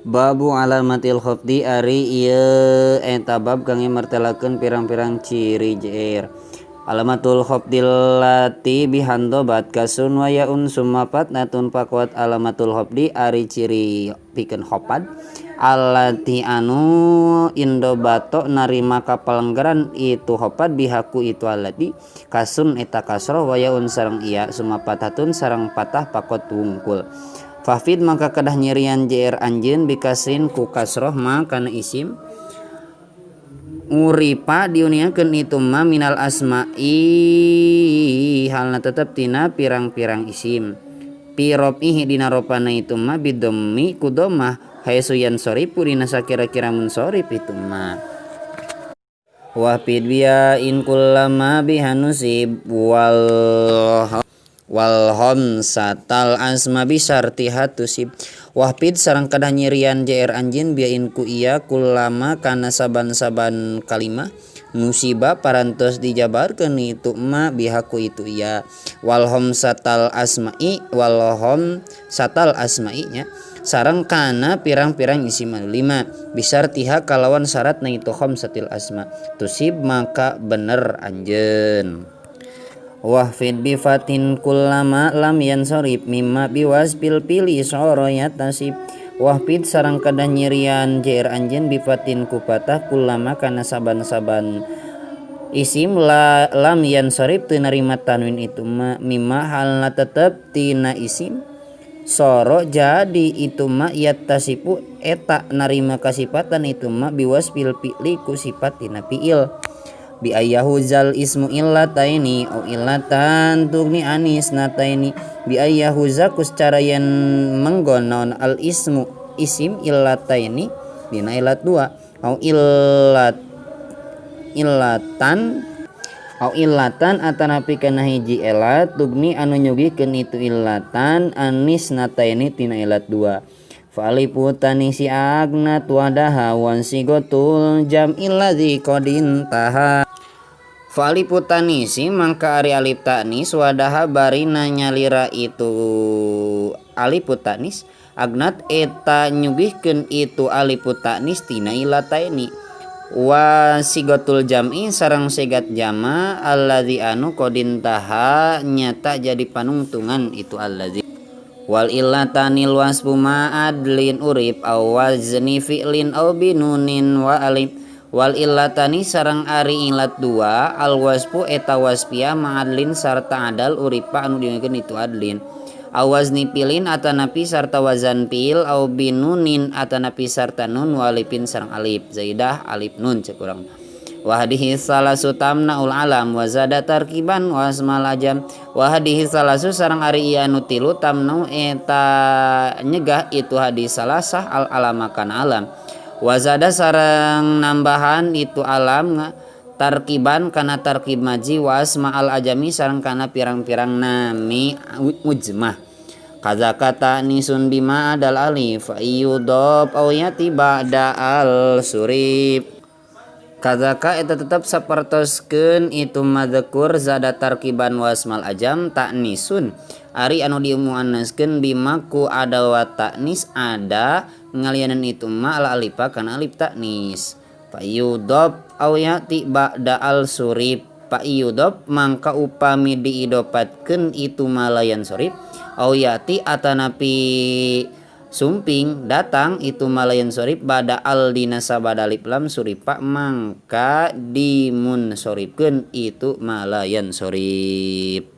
Babu alamatil khafdi ari ieu eta bab kangge martelakeun pirang-pirang ciri jeer. Alamatul khafdil lati bihandobat kasun wa yaun summa fatnatun faqat alamatul khafdi ari ciri pikeun khafad allati anu indobato narima kapalenggeran itu khafad bihaku itu allati kasun eta kasroh wa yaun sareng iya summa fathatun sareng patah pakot wungkul. Fahfid maka kedah nyirian jr anjeun bikasrin ku kasroh ma kana isim uripa diuniakeun itu ma minal asma'i halna tetep tina pirang-pirang isim pi rofihi dina ropana itu ma bidhammi ku dhammah haitsu yansorifu dina sakira-kira munsorif itu ma. Wahfid biya in kullama biha nusib wal wal khamsatal asma bisartiha tusib. Wahfid sareng kedah nyirian jr anjeun biain ku iya kullama kana saban-saban kalimah nusiba parantos dijabarkeun itu ma bihaku itu iya wal khamsatal asma'i wal khamsatal asma'i nya sareng kana pirang-pirang isim anu lima bisartiha kalawan syaratna itu khamsatil asma tusib maka bener anjeun. Wahfid bi fatin kullama lam yansarif mimma biwasfil fili sara yatasib. Wahfid sareng kedah nyirian jr anjeun bi fatin ku patah kullama kana saban-saban isim la lam yansarif teu narima tanwin itu ma mimma halna tetep tina isim soro jadi itu ma yattasifu eta narima kasipatan itu ma biwasfil fi'li ku sifat tina fi'il bi ayyahu zal ismu illataini au illatan tugni anis nataini bi ayyahu zakus cara yen menggon naon al ismu isim illataini dina ilat dua au illat illatan au illatan atanapi kana hiji elat tugni anu nyugihkeun itu illatan anis nataini tina ilat dua. Fa alifu tanisi agnat wadaha wan sigotul jam'il ladzi qadintaha. Fa alifu tanisi mangka ari alif ta'nis wadaha barina nyalira itu alifu ta'nis agnat eta nyugihkeun itu alifu ta'nis tina ilataini wa sigotul jam'i sareng sigat jama alladzi anu qadintaha nyata jadi panungtungan itu alladzi. Wal illatanil wasfu ma adlin urib aw wazni fi'lin aw binunin wa alif. Wal illatani sareng ari ilat dua al wasfu eta wasfia ma'adlin sarta adal uripa anu diungkeun itu adlin aw wazni fi'lin atanapi sarta wazan fi'il aw binunin atanapi sarta nun wa alifin sareng alif zaidah alif nun cek urang. Wa hadihi salasu tamnaul alam wa zada tarkiban wa asmal ajam. Wa hadihi salasu sareng ari ieu anu tilu tamnau eta nyegah itu hadis salasah al alama kana alam wa zada sareng nambahan itu alam tarkiban kana tarkib maji wa asma al ajami sareng kana pirang-pirang nami mujmah. Kaza kata nisun bima adal alif yudab aw yati ba'da al surib. Kadzaka eta tetep sapertoskeun itu madzekur zada tarkiban wasmal ajam ta'nisun ari anu dimuannaskeun bima ku ada wa ta'nis ada ngalianan itu ma al alifa kana alif ta'nis fa yudab aw yati ba'da al surib fa yudab mangka upami diidopatkeun itu malayan surib aw yati atanapi sumping datang itu malayan sorib bada al dina sabada alif lam suripa mangka dimun soribkeun itu malayan sorib.